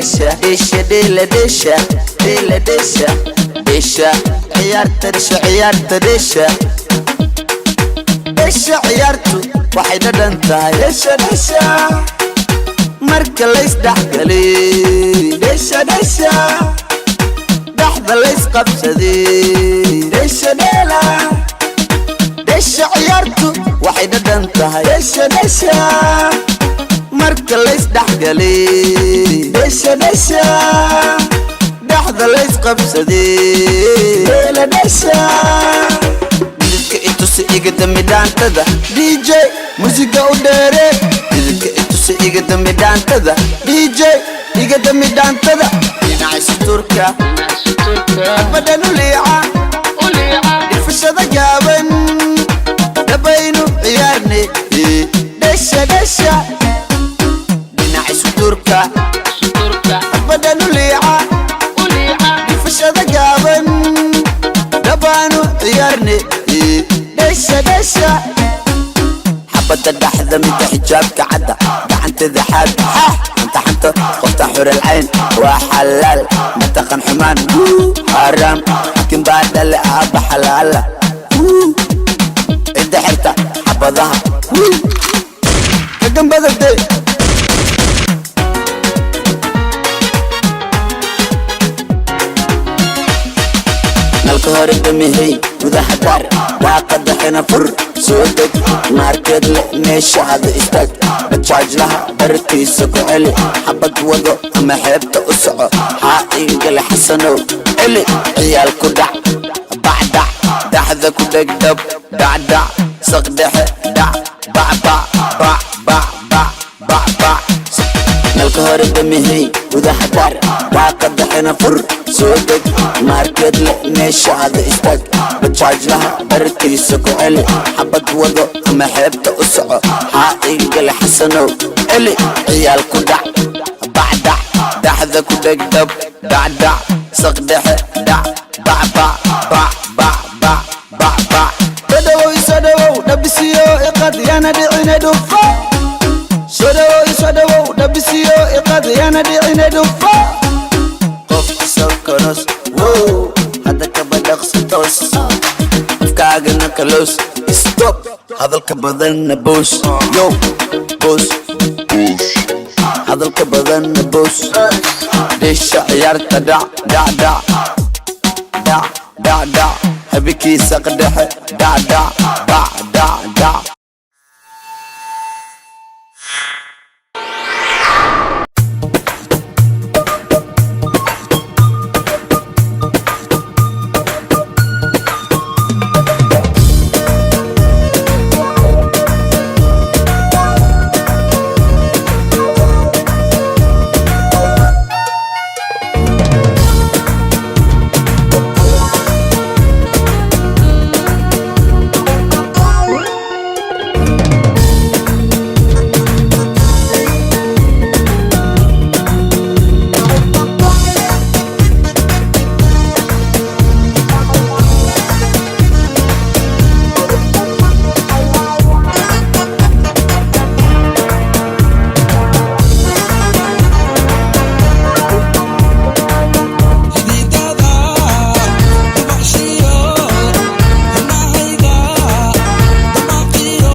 Dheesha, dheesha, dheela, dheesha, dheela, dheesha, dheesha ciyaarta, dheesha ciyaarta, dheesha, dheesha ciyaartu waxay dhadhan tahay. Dheesha, dheesha, marka laysdhexgalay. Dheesha, dheesha, dhexda laysqabsaday. Dheesha, dheela, dheesha ciyaartu waxay dhadhan tahay. Dheesha, dheesha, marka laysdhexgalay. Dheesha, dheesha, dhexda laysqabsaday. Dheela, dheesha. Dhididka itusi, iga dami dhaantada. DJ, musiga u dheere. Dhididka itusi, iga dami dhaantada. DJ, iga dami dhaantada. Dhinaca suturka badhan u liica, dhifashada gaaban dhabaynu ciyaarne. Dhesha, dhesha, dhinaca suturka badhan u liica, dhifashada gaaban dhabaanu ciyaarne. Dhesha, dhesha. Xabadda dhaxda, midda xijaabka cadda, gacanteeda xaad xanta xanta, qofta xuralcayn waa xalaal, mataqan xumaan xaaraam, xakin baa dhale aabba xalaala, cidda xirta xabadaha kagambadade. Nalka hore damihey, gudaha daar, daaqada xina fur, soo deg, maarkeed le meesha hada istaag, bajaajlaha bartiisa ku celi, xabad wado ama xeebta u soco, haa ingale xasanow celi, ciyaal ku dhac bacdhac, dhaxda ku dhegdhab, dhacdhac, saqdhexe dhac, bacbac, bac bac bac bac bac. Nalka hore damihey, gudaha daar, daaqada xina fur, soo deg, maarkeed le meesha hada istaag, bajaajlaha bartiisa ku celi, xabad wado ama xeebta u soco, haa ingale xasanow celi, ciyaal ku dhac bacdhac, dhaxda ku dhegdhab, dhacdhac, saqdhexe dhac, bacbac, bac bac bac bac bac. Soo dhawow, isoo dhawow, dhabisiyo iqad, yana dhicine dhufo. Soo dhawow, isoo dhawow, dhabisiyo iqad, yana dhicine dhufo. Qof sokonos wow, hadda kaba dhaqsi toos, afkaagana kaloos, stop hadalka badanna boos, yo boos, hadalka badanna boos. Dheesha ciyaarta, dhac dhac dhac dhac dhac dhac, habeenkii saqdhexe, dhac dhac.